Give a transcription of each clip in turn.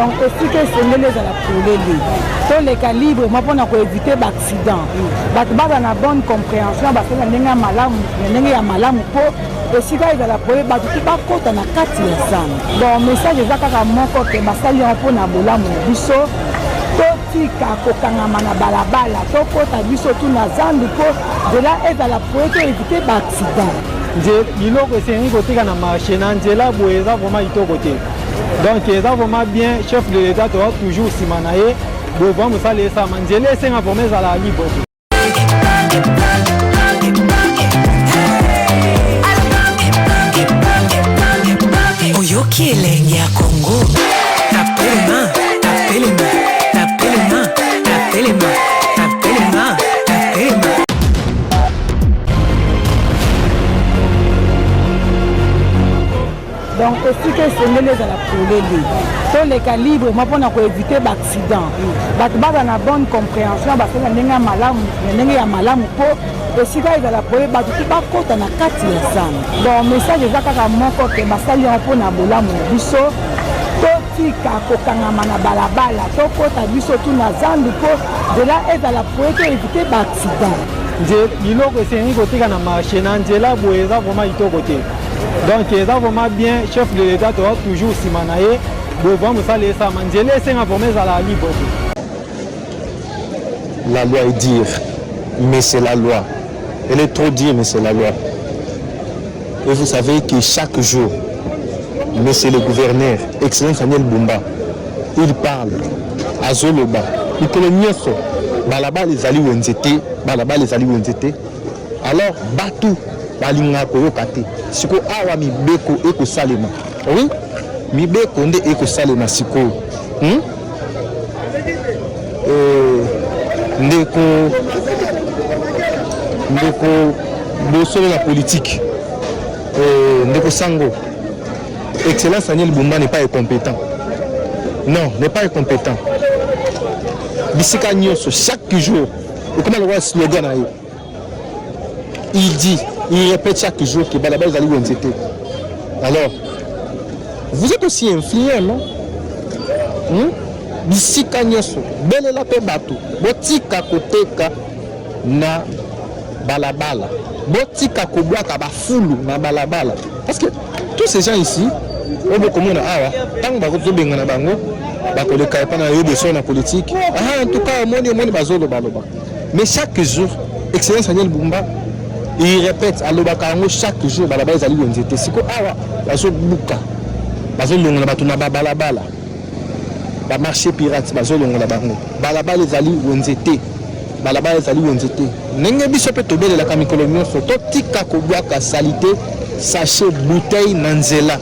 Donc esika esengeli ezala polele, toleka librement mpona koevite baaccident. Bato baza na bonne compréhension, basala ndenge ya malamu na ndenge ya malamu mpo esika ezala polele, bato te bakota na kati ya zando. Bon, message eza kaka moko ke basali yango mpona bolamu na biso. Totika kokangama na balabala, tokota biso tu na zandu mpo nzela ezala polele, to evite baaccident. Biloko esengi koteka na marché na nzela boye eza vraiment kitoko te. Donc eza vraiment bien, chef de l'État toza toujours nsima na ye boye, vraiment mosala esalama, nzela esenga vraiment ezala libre te. Oyoki elengi ya Congo. Tapelema, tapelema, tapelema, tapelema, tapelema, tapelema. Donc esika esengeli ezala polele, toleka librement mpona koevite baaccident. Bato baza na bonne compréhension, basala ndenge ya malamu na ndenge ya malamu mpo esika ezala polele, bato te bakota na kati ya zando. Bon, message eza kaka moko ke basali yango mpona bolamu na biso. Totika kokangama na balabala, tokota biso tu na zandu mpo nzela ezala polele, to evite baaccident. Biloko esengi koteka na marché na nzela boye eza vraiment kitoko te. Donc eza vraiment bien, chef de l'État toza toujours nsima na ye boye, vraiment mosala esalama, nzela esenga vraiment ezala libre te. La loi est dure, mais c'est la loi. Elle est trop dure, mais c'est la loi. Et vous savez que chaque jour, monsieur le gouverneur, excellence Daniel Bumba, il parle, azoloba, mikolo nyonso, balabala ezali wenze te, balabala ezali wenze te. Alors, bato balingaka koyoka te. Sikoyo awa mibeko ekosalema. Oui, mibeko nde ekosalema sikoyo. Ndeko bosolo na politique, ndeko Sango, excellence Daniel Bumba n'est pas incompétent. Non, n'est pas incompétent. Bisika nyonso, chaque jour, ekoma lokola slogan na ye. Il dit, il répète chaque jour que balabala ezali wenze te. Alors, vous êtes aussi influent, non? Bisika nyonso, belela mpe bato, botika koteka na balabala, botika kobwaka bafulu na balabala. Parce que tous ces gens ici, oyo bokomona awa, ntango bakozobengana bango, bakoleka epai na yo boso na politique. Ah, en tout cas, omoni bazolobaloba. Mais chaque jour, excellence Daniel Bumba, il répète, alobaka yango chaque jour, balabala ezali wenze te. Siko awa bazobuka, bazolongola bato na babalabala, bamarché pirate bazolongola bango. Balabala ezali wenze te, balabala ezali wenze te. Ndenge biso mpe tobelelaka mikolo nyonso, totika kobwaka saleté, sachet, bouteille na nzela,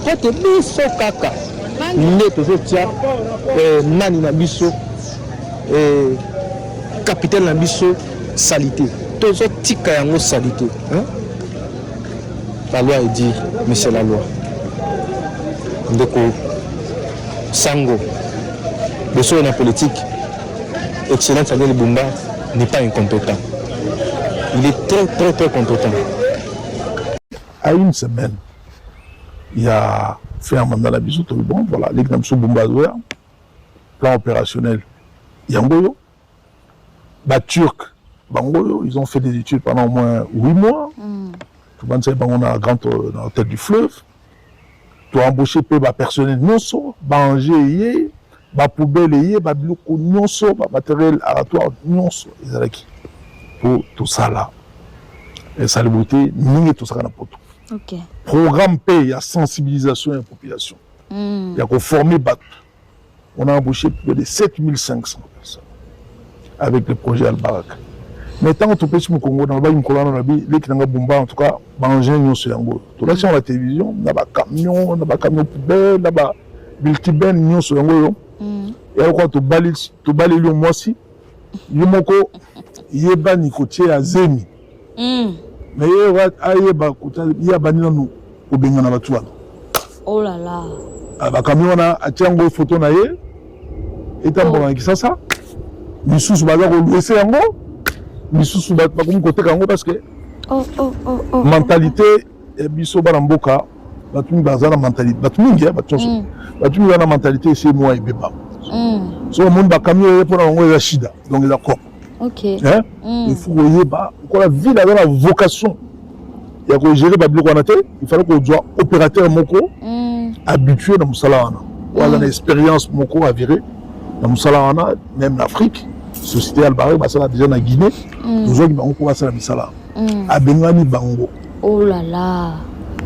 po te biso kaka nde tozotia nani na biso, capitaine na biso saleté, tozotika yango saleté, hein? La loi est dure, mais c'est la loi. Ndeko Sango, bosolo na politique, excellence Daniel Bumba n'est pas incompétent. Il est très très très compétent. À une semaine, il y a fait un mandat na biso, tobi bon, voilà, leki na biso Bumba azoya, plan opérationnel yango oyo, baturc bango oyo, ils ont fait des études pendant au moins 8 mois. Tobandisaki bango na grand na hôtel du Fleuve, toembauche mpe bapersonnel nyonso, baengins eye, bapoubelle eye, babiloko nyonso, bamatériel aratoire nyonso ezalaki mpo tosala salubrité ndenge tosalaka na poto. Programme mpe ya sensibilisation ya population, ya koformer bato, on a embauché plus de 7500 personnes avec le projet Al-Baraka. Mais ntango topesi mokongo na lobaki mokolo wana, nabi leki nanga Bumba, en tout cas baengins nyonso yango tolati yango na télévision, na bacamion, na bacamion poubelle, na ba multibenne nyonso yango oyo ya lokola tobaleli yo mwasi yo moko yebani kotia ya zemi. Mais ye ayeba ye abandi nanu kobengana bato wana. Oh là là. Bacamion wana atia yango photo na ye etambola na Kisasa, misusu baza kolouer yango, misusu bakomi koteka yango parce que Oh. mentalité ya biso bana mboka. Bato mingi baza na mentalité, bato mingi, bato nyonso, bato mingi baza na mentalité esi mwa ebeba. So omoni bacamion eye, mpona bango eza shida, donc eza propre. Il faut koyeba lokola ville aza na vocation ya kogérer babiloko wana te, il fallait kozwa opérateur moko habitué na mosala wana, oyo aza na expérience moko avéré na mosala wana, même na Afrique. Société Albarek basala déjà na Guinée. Tozwaki bango mpo basala misala. Abengani bango. Oh là là.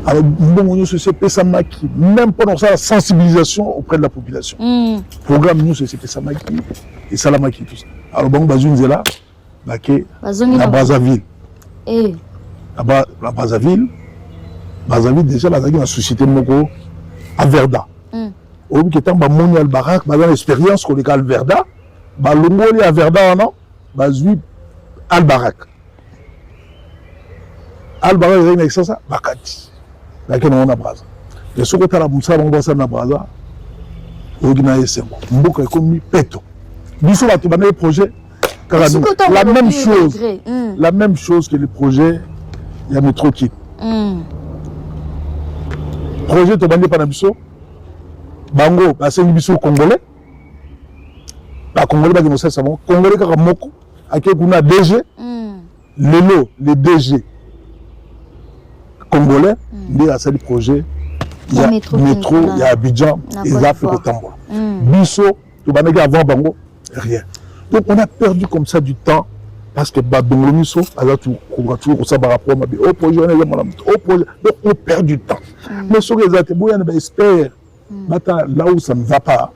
Alors mbongo nyonso esi epesamaki, même mpona kosala sensibilisation auprès de la population, programme nyonso esi epesamaki, esalamaki, tout ça. Alors bango bazwi nzela, bake bazongi na Brazzaville. Eh. Na Brazzaville, Brazzaville déjà bazalaki na société moko, Averda. Oyebi ke ntango bamoni Albarak baza na expérience koleka Alverda, balongoli Averda wana, bazwi Albarak. Albarak ezalaki na Kinshasa, bakati, bake nango na Braza. Mais soki otala mosala bango basala na Braza, oyoki na esengo, mboka ekomi peto. Biso bato bandaki projet kaka Soki otango la même olobi chose, regret. La même chose que le projet ya métro Kin. Projet tobandi epa na biso, bango basengi biso Congolais, Bacongolais bakende kosalisa bango. Congolais kaka moko ake kuna, DG. Lelo le DG congolais nde asali projet ya ya métro métro Kin, ya Abidjan. Na Côte Eza mpe d'Ivoire. kotambola. Biso tobandaki avant bango, rien. Donc on a perdu comme ça du temps parce que badongolo miso aza toujours kosala barapport mabe: o projet wana eza malamu te, o projet. Donc on perd du temps. Mais soki eza te, boya na baexpert, bata là où ça ne va pas.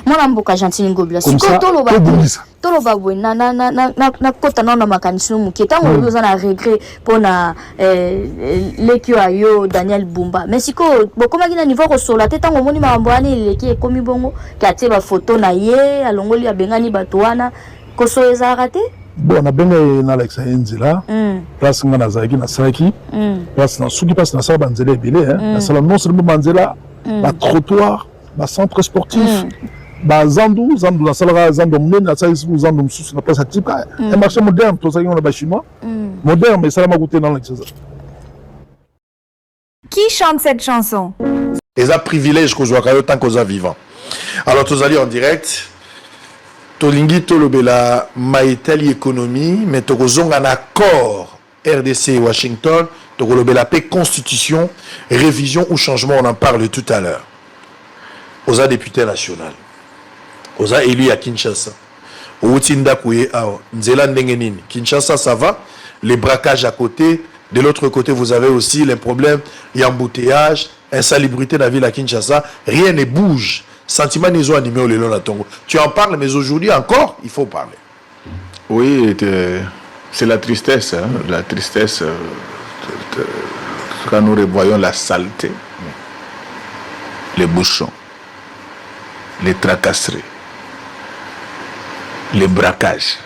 Mwana mboka Gentiny Ngobila, Comme sikoyo ça, toloba boye, tobongisa. Toloba boye, nakota nano na makanisi no moke. Ntango olobi oza na regret mpona leki oyo ayo Daniel Bumba, mais sikoyo bokomaki na niveau kosola te? Ntango omoni makambo wana eleki, ekomi bongo ke atie bafoto na ye, alongoli, abengani bato wana, kosola ezalaka te? Bon, nabenga ye, nalakisa ye nzela. Place nga nazalaki, nasalaki place nasuki, place nasala banzela ebele, hein. Nasala non seulement banzela, batrottoir, bacentre sportif, bazandu. Zandu nasalaka zandu ya monene, nasalaki suku zandu mosusu na place ya tika, un marché moderne tozalaki ngo na Bachinois, moderne esalamaka te nana Kinshasa. Qui chante cette chanson? Eza privilège kozwaka yo tant koza vivant. Alors tozali en direct, tolingi tolobela maetali économie, mais tokozonga na accord RDC Washington, tokolobela mpe constitution, révision ou changement, on en parle tout à l'heure. Oza député national, oza élu ya Kinshasa, outi ndako ye awa, nzela ndenge nini? Kinshasa, ça va? Les braquages à côté, de l'autre côté vous avez aussi les problèmes ya embouteillage, insalubrité na ville à Kinshasa, rien ne bouge. Sentiment nizo animé lelo na tongo, tu en parles, mais aujourd'hui encore il faut parler. Oui, c'est la tristesse, hein, la tristesse quand nous revoyons la saleté, les bouchons, les tracasseries, les braquages.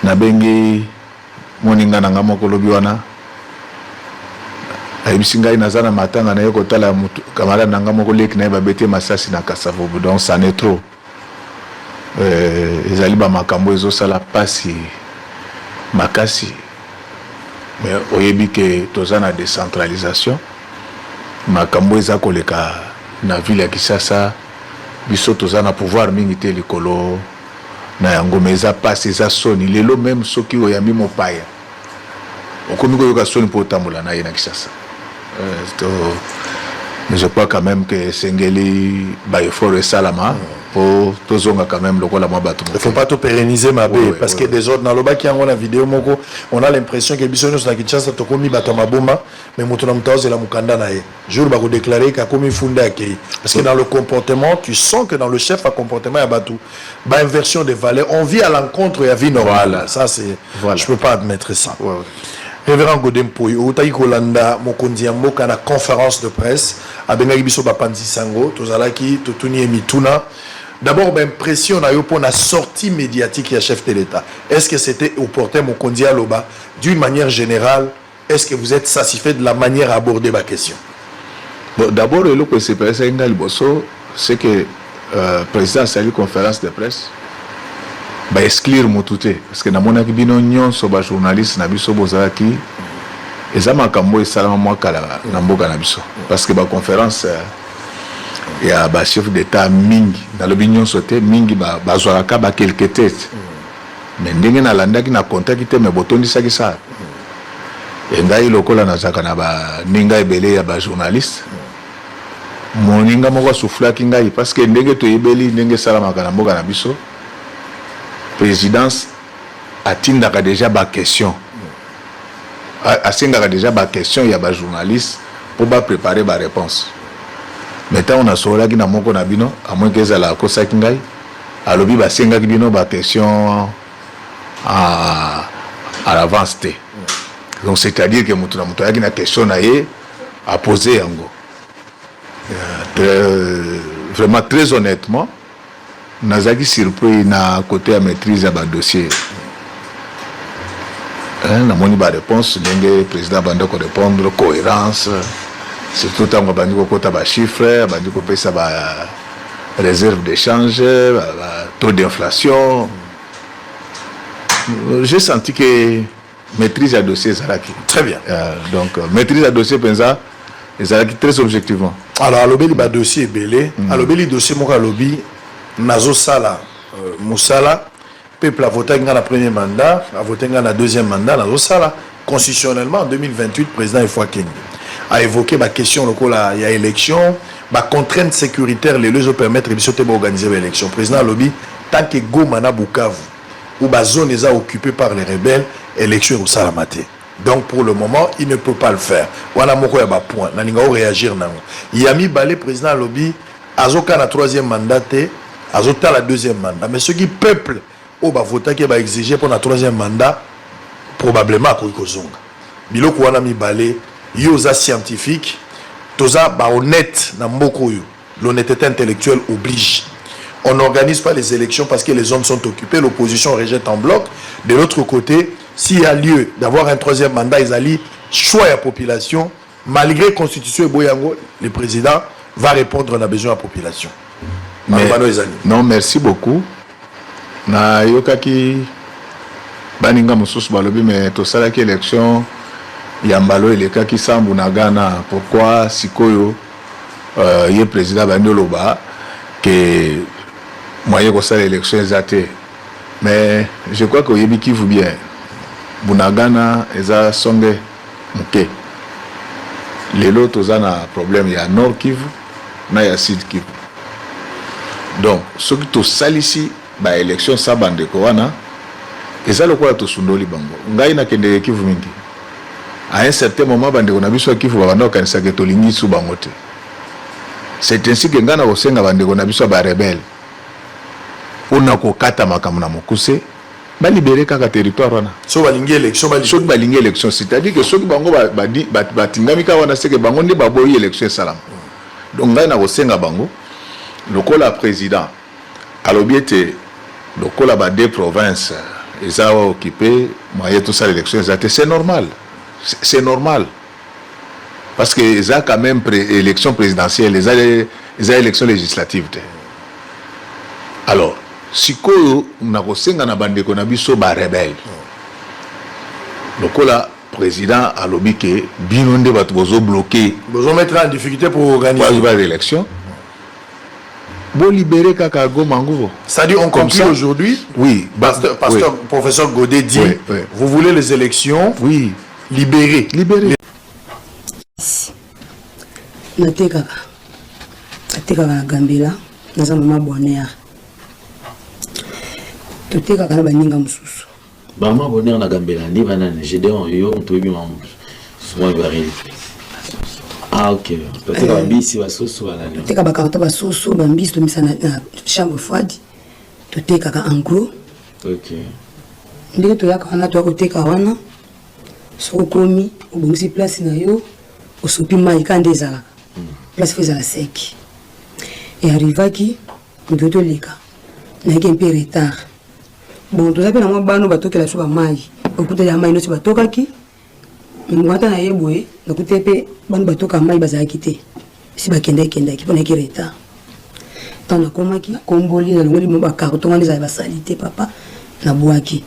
Nabengi moninga na nga moko lobi wana, ayebisi ngai naza na matanga na ye kotala mutu camarade na nga moko, leki na ye babeti masasi na Kasavubu. Donc ça n'est trop, ezali bamakambo ezosala mpasi makasi. Mais oyebi ke toza na décentralisation, makambo eza koleka na ville ya Kinshasa, biso toza na pouvoir mingi te likolo na yango. Mais eza mpasi, eza soni. Lelo même soki oyambi mopaya, okomi koyoka soni mpo otambola na ye na Kinshasa. To mais je crois quand même que esengeli baeffort esalama mpo tozonga quand même lokola mwa bato. Il faut pas to pérenniser mabe, parce que des autres nalobaki yango na vidéo moko, on a l'impression que biso nyonso na Kinshasa tokomi bato ya maboma, mais moto na moto azela mokanda na ye, jour bakodéclare ke akomi funda, akei. Parce que dans le comportement, tu sens que dans le chef à comportement ya bato bainversion des valeurs, on vit à l'encontre ya vie normale. Ça c'est je peux pas admettre ça. Révérend Godé Mpoyi, outaki kolanda mokonzi ya mboka na conférence de presse, abengaki biso bapanzi sango, tozalaki, totuni ye mituna. D'abord, baimpression na yo mpo na sortie médiatique ya chef de l'État, est-ce que c'était opportun mokonzi aloba d'une manière générale? Est-ce que vous êtes satisfait de la manière à aborder ma question? Bon, d'abord eloko esepelesaki ngai liboso, c'est que président asali conférence de presse, baexclure motu te, parce que namonaki bino nyonso bajournaliste na biso bozalaki. Eza makambo esalama mwa kala na mboka na biso parce que ba conférence ya ba chef d'état mingi, nalobi nyonso te, mingi bazwaka ba quelques têtes, mais ndenge nalandaki na kontaki te, mais botondisaki salle. E ngai lokola nazalaka na baninga ebele ya bajournaliste, moninga moko asuflaki ngai parce que ndenge toyebeli ndenge esalamaka na mboka na biso, présidence atindaka déjà baquestion, asengaka déjà baquestion ya bajournaliste mpo baprépare baréponse. Mais ntango nasololaki na moko na bino, à moins que ezala akosaki ngai, alobi basengaki bino baquestion à l'avance te. Donc c'est-à-dire que moto na moto ayaki na question na ye, apose yango. Vraiment, très honnêtement, nazalaki surpris na côté ya maîtrise ya badossier. Namoni baréponse ndenge président abandi korépondre, cohérence, surtout ntango abandi kokota bachiffre, abandi kopesa ba réserve d'échange, ba taux d'inflation. J'ai senti que maîtrise ya dossier ezalaki. Très bien. Donc maîtrise ya dossier mpenza ezalaki très objectivement. Alors alobeli badossier ebele. Alobeli dossier moko, alobi nazosala mosala, peuple avotaki nga na premier mandat, avote nga na deuxième mandat, nazosala constitutionnellement. En 2028, président efo akende. A évoqué baquestion lokola ya élection, bacontrainte sécuritaire lelo ezopermettre biso te baorganiser baélection. Président alobi tant que Goma na Bukavu ou bazone eza occupé par les rebelles, élection ekosalama te. Donc pour le moment, il ne peut pas le faire. Wana moko ya bapoint nalinga oréagir nango. Ya mibale, président alobi azoka na troisième mandat te, azotala deuxième mandat, mais soki peuple oyo bavotaki baexige mpo na troisième mandat, probablement akoki kozonga. Biloko wana mibale, yo oza scientifique, toza bahonnête na mboka oyo, l'honnêteté intellectuelle oblige. On n'organise pas les élections parce que les zones sont occupées, l'opposition rejette en bloc. De l'autre côté, s'il y a lieu d'avoir un troisième mandat, ezali choix ya population, malgré constitution eboyi yango, le président va répondre na besoin ya population. Mais, Maloba ezali. Non, merci beaucoup. Nayokaki baninga mosusu balobi me tosalaki élection ya mbalo elekaki sambu na Ghana, pourquoi sikoyo ye président bandi oloba ke moyen kosala élection eza te? Mais je crois que oyebi Kivu bien. Bunagana eza songe moke. Lelo toza na problème ya Nord Kivu na ya Sud Kivu. Donc soki tosalisi baélection sa bandeko wana, eza lokola tosundoli bango. Ngai nakendeke Kivu mingi. À un certain moment, bandeko na biso ya Kivu babanda kokanisaka tolingi su bango te. C'est ainsi que ngai na kosenga bandeko na biso ya barebele, mpona kokata makambo na mokuse, balibere kaka territoire wana. So balingi élection. Soki balingi élection, c'est-à-dire que soki bango batingami kaka wana, seke bango nde baboyi élection esalama. Donc ngai na kosenga bango, lokola président alobi ete lokola ba deux provinces eza occupé, moyen tosala élection eza te, c'est normal, c'est normal, parce que eza quand même élection présidentielle, eza élection législative te. Alors sikoyo nakosenga na bandeko na biso barebele, lokola président alobi ke bino nde bato bozobloquer, bozomettre en difficulté pour organiser ba élection, bolibere kaka Goma ngo. C'est-à-dire, on conclut aujourd'hui. Oui. Pasteur, pasteur, oui. Professeur Godet dit, oui. Vous voulez les élections, libérez. Libérez. Natekaka na Gambela, naza mama Bonheur. Totekaka na baninga mosusu. Bamama Bonheur na Gambela nde banani? Gédéon, yo moto oyebi mamu souvent baréalité. Ah ok, toteka bambisi, basoso, banani? Toteka bacarton, basoso, bambisi, tomisa na chambre froide. Totekaka en gros. Ndenge toyaka wana, toya koteka wana, soki okomi, obongisi place na yo, osopi mai kaka nde ezalaka place, faut ezala sec. Earrivaki moto toleka, nayaki mpe retard. Bon, toza mpe na mwa bano batokela biso bamai, okuteli ya mai nyonso batokaki. Ata na ye boye, nakuteli mpe bano batoka mai bazalaki te, esi bakendaki kendaki mpo nayaki retard. Ntango nakomaki, nakomboli, nalongoli mo bacarton wana ezala basali te, papa, nabwaki.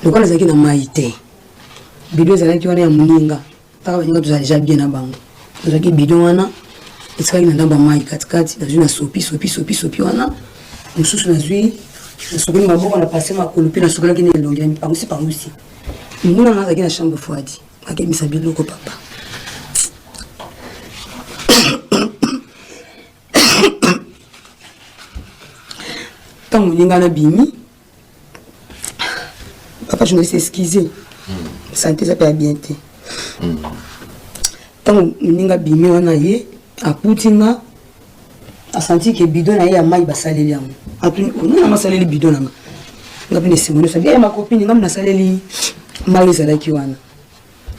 Lokola nazalaki na mai te, bidon ezalaki wana ya moninga. Kaka baninga tozala deja bien na bango. Nazwaki bidon wana etikaki na ndambo ya mai katikati, nazwi na sopi sopi sopi sopi wana mosusu nazwi nasokoli maboko na pase makolo mpe nasokolaki na elongi na mipangusi pangusi. Monguna nga azalaki na chambre froide akebisa biloko papa. Ntango moninga nabimi papa journaliste excuse mm. sante eza mpe ya bien te ntango mm. moninga abimi wana ye akuti nga asanti ke bidon na ye ya mai basaleli yango atuni oh, nani yango asaleli bidon na nga nga mpe na esengo nyonso abi eh, makopini nga nasaleli mai ezalaki wana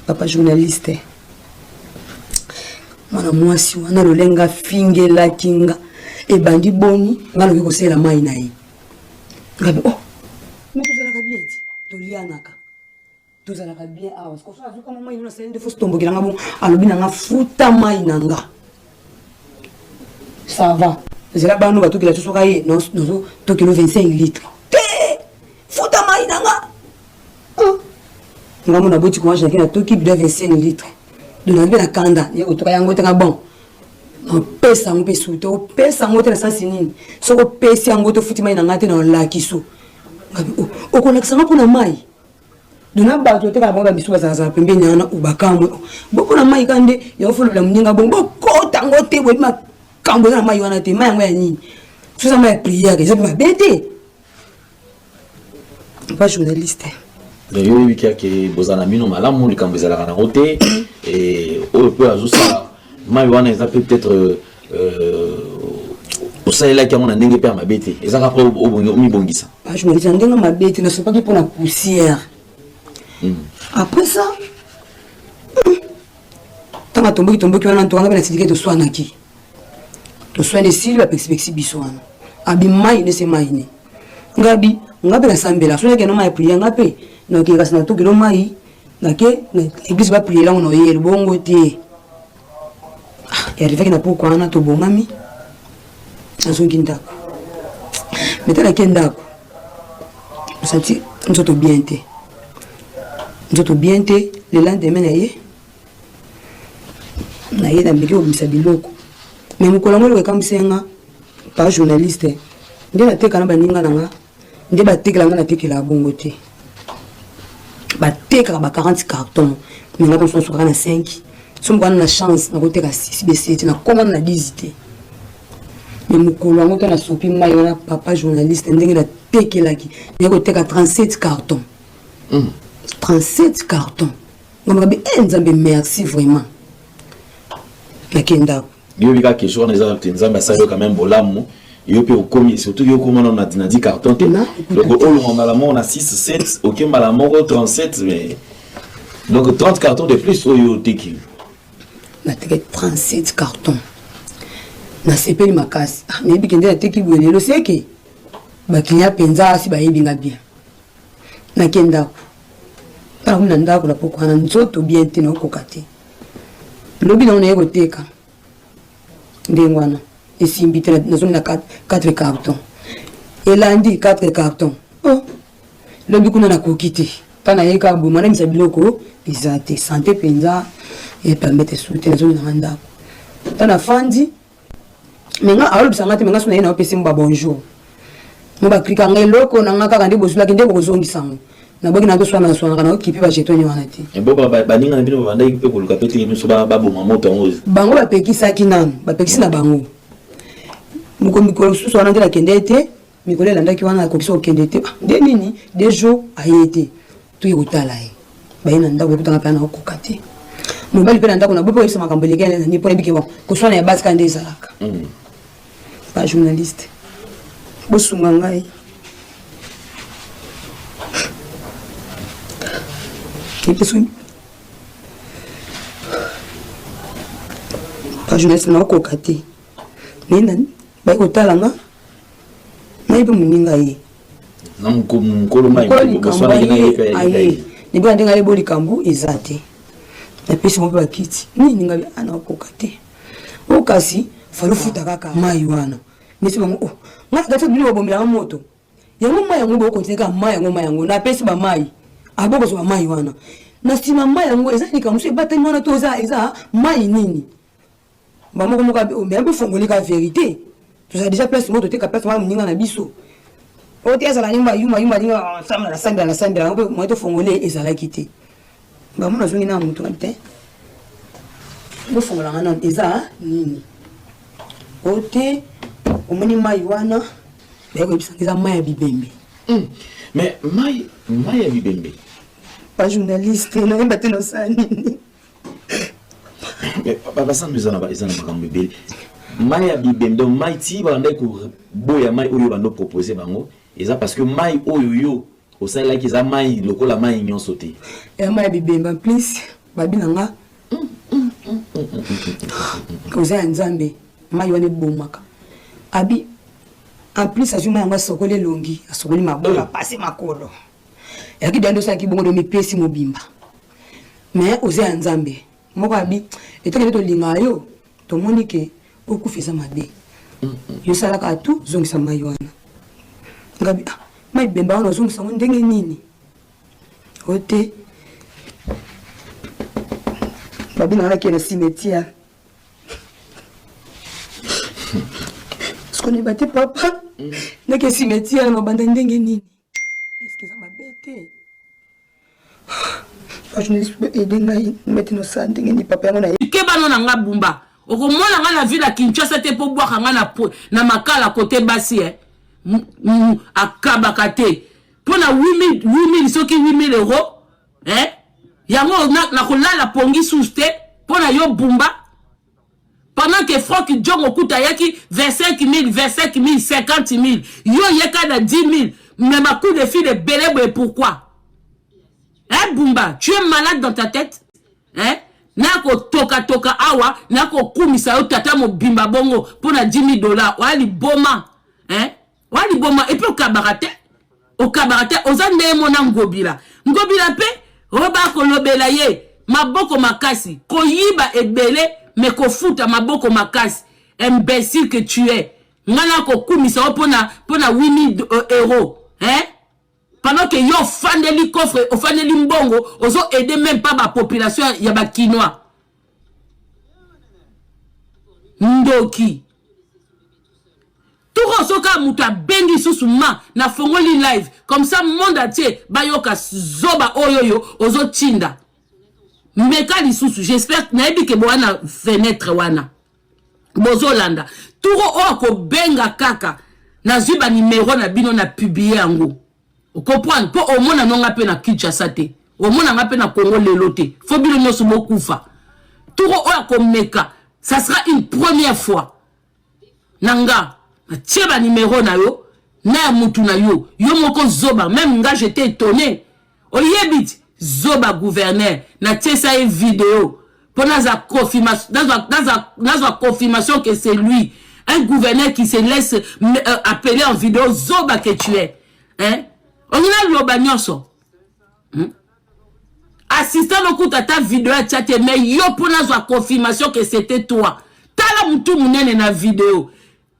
papa journaliste mwana mwasi wana lolenge afingelaki nga ebandi boni nga loki kosalela mai na ye Ngabi oh mais tozalaka bien ti tolianaka tozalaka bien awa sikoyo soki azuka mai nino asali nde fosi tombokela nga bongo alobi na nga futa mai na nga ça va zela bano batokela so soki aye nazo tokelo 25 litre te futa mai na nga ah. nga mona boti courage nake natoki bido ya 25 litre donc nabi na kanda ye kotoka yango te nga bon opesa yango mpe su te opesa yango te na sansi nini soki opesi yango te ofuti mai na ngai te na olakiso oh, okolakisa nga mpo na mai dona bato otekaka bango bamisu bazalazala pembeni wana obakamwe oh, bo mpo na mai ka nde yango folobela moninga bongo bokota yango te boyebi makambo eza na mai wana te mai yango ya nini soza mai ya priere eza mpe mabe te ba journaliste donc yo oyebi kaka bozala na mino malamu likambo ezalaka nango te oyo mpe azosala mai wana eza mpe peut-être euh, osalelaki yango na ndenge mpe ya mabe te eza kaka mpo omibongisa journaliste na ndenge mabe te nasopaki mpo na poussière hmm. après ça ntango atomboki tomboki wana ntoka nga mpe nasilike toswanaki toswani esili bapekisipekisi biso wana abi mai nde se mai ne ngabi nga mpe nasambela soki nakende mai ya priere nga mpe nakende kasi natokelo mai nake na eglise bapriere yango noyeli bongo te ah, arrivaki na pokwa wana tobongami nazongi ndako meta nake ndako osanti nzoto bien te nzoto bien te le lendemain na ye naye nameki kobimisa biloko me mokolo yango eloko ekamwisi nga pa journaliste nde nateka na baninga na nga nde batekela nga natekela bongo te batekaka ba 40 carton me nga mosusu nasukaka na 5 so moko wana na chance nakoteka 6 be 7 nakoma na 10 te me mokolo yango to nasopi mai wana papa journaliste ndenge natekelaki naye koteka 37 carton 37 carton Nga makabi eh Nzambe merci vraiment. Nake ndako. Yo bika question wana eza te Nzambe asali yo quand même bolamu. Yo pe okomi surtout yo okoma na na 10 carton te. Donc olonga mbala moko na 6 7 oke mbala moko 37 mais donc 30 cartons de plus oyo oteki. Nateki 37 cartons. Nasepeli makasi. Ah, nayebi kende nateki boye lelo seke ba client mpenza si bayebi nga bien. Nake ndako. Nakomi na ndako na pokwa na nzoto bien te nakokoka te. Lobi nango naye koteka ndenge wana esimbi te nazongi na 4 carton elandi 4 carton oh lobi kuna nakoki te mpa naye kaka boye manamisa biloko eza te sante mpenza epermete su te nazongi nanga ndako ntango nafandi me nga alobisa nga te me nga so na ye na opesi mo ba bonjour mo baklika nga eloko na nga kaka nde bozwilaki nde bokozongisa yango naboki na toswana naswanaka na okipe bajetoni wana te eh, bo baninga na bino babandaki mpe koluka mpe teke biso baboma moto yango bango bapekisaki nanu bapekisi na bango mikolo mosusu wana nde nakende te mikolo elandaki wana akokisi kokende te ah, nde nini de jour aye te toye kotala ye baye na ndako ekutanga mpe nakokoka te mobali mpe na ndako na bope oyebisa makambo eleki na nani mpo nayebi ke bon koswana ya basi kaka nde ezalaka mm. ba journaliste bosunga ngai ba journaliste nakokoka te baye kotala nga nayebi moninga ye na mokolo aye libela ndenge ayebo likambo eza te napesi bango mpe bakiti nini ngai anakoka te o kasi falofuta kaka mai wana nesi bango o oh, ngai kati bino babomelaka moto yango mai yango bokokontinue kaka mai yango mai yango napesi bamai abokozwa mai wana. Na nsima mai yango eza likambo mosusu ebatami wana to eza eza mai nini? Bamoko moko me bofongoli ka verité. Tozala déjà place moko toteka place wana moninga na biso. Oyo te azala ndenge bayuma yuma ndenge ensemble na sambela na sambela yango mpe moye tofongole ezalaki te. Bamona azongi na moto ngabi te. Bofongola nga nano eza nini? Oyo te omoni mai wana baye koyebisa nga eza mai ya bibembe. Mais mai mai ya bibembe. Ba journaliste nayeba te nosala nini. Mais basandu eza na eza na makambo ebele. Mai ya bibembe donc mai ti babandaki koboya mai oyo bando propose bango eza parce que mai oyo yo osalelaki eza mai lokola mai nyonso te. Ya mai ya bibembe en plus babi na nga oza ya Nzambe mai wana ebomaka abi en plus azwi mai yango asokoli elongi asokoli maboko apasi makolo eyaki dando osalaki bongo do mipesi mobimba mais oza ya Nzambe moko abi etaki nde tolingaka yo tomoni ke okufa eza mabe yo salaka tu zongisa mai wana ngabi ah, mai bemba wana ozongisa yango ndenge nini oyo te babi na nake na cimetière soki te papa nake cimetière na banda ndenge nini eske eza mabe te bajournaliste aide ngai mete nosala ndenge nini papa yango na keba no na nga Bumba, okomona nga na ville ya Kinshasa te mpo bwaka nga na makala kote basi eh. Akabaka te mpo na 8000 soki 8000 euro eh? Yango nakolala pongi susu te mpo na yo Bumba, pendant que Frank Diongo kuta ayaki 25 000, 25 000, 50 000, yo yeka na 10 000, mais ma coup de fil ebele boye pourquoi? Hein, Bumba, tu es malade dans ta tête, hein? Nakotokatoka awa nakokumisa yo tata mobimba bongo mpo na 10 000 dollars, oya liboma, hein? Oya liboma et puis okabaka te, okabaka te, oza ndenge mona Ngobila. Ngobila mpe oyo bakolobela ye maboko makasi, koyiba ebele me kofuta maboko makasi. Imbécile que tu es, nga nakokumisa yo mpona 8000 euros, hein? Pendant que yo ofandeli coffre, ofandeli mbongo, ozo aider même pas bapopulation ya bakinois. Ndoki toko soki moto abengi lisusu ma nafongoli live comme ça monde entier bayoka zoba oyo oyo ozotinda. Meka lisusu, j'espère nayebi ke boya na fenêtre wana bozolanda turo oyo akobenga kaka nazwi banimero na bino na publie yango, ocomprendre, mpo omona nonga mpe na Kinshasa te, omona nga mpe na Congo lelo te. Fo bino nyonso bokufa. Turo oyo akomeka, ça sera une première fois na nga natie banimero na yo na ya mutu na yo, yo moko zoba. Même nga j'étais étonné, oyebi ti zoba gouverneur natiesa ye video mpo nazwa confirmation, nazwa confirmation que c'est lui, un gouverneur qui se laisse appeler en vidéo. Zoba que tu es, hein? Olingi naloba nyonso, Assistant lokuta ata video atia te, mais yo mpo nazwa confirmation que c'était toi. Tala mutu monene na video,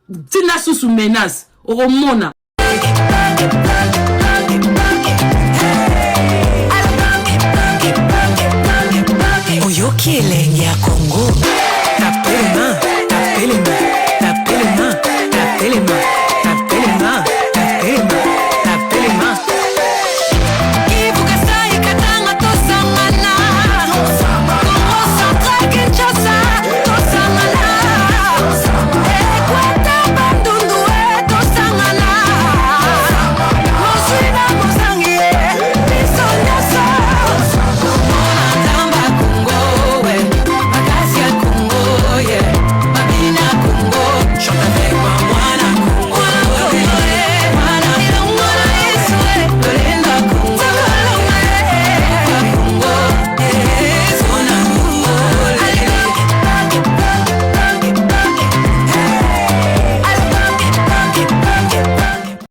ntina susu menace okomona. Oyoki elengi ya Kongo, tapelema, tapelema.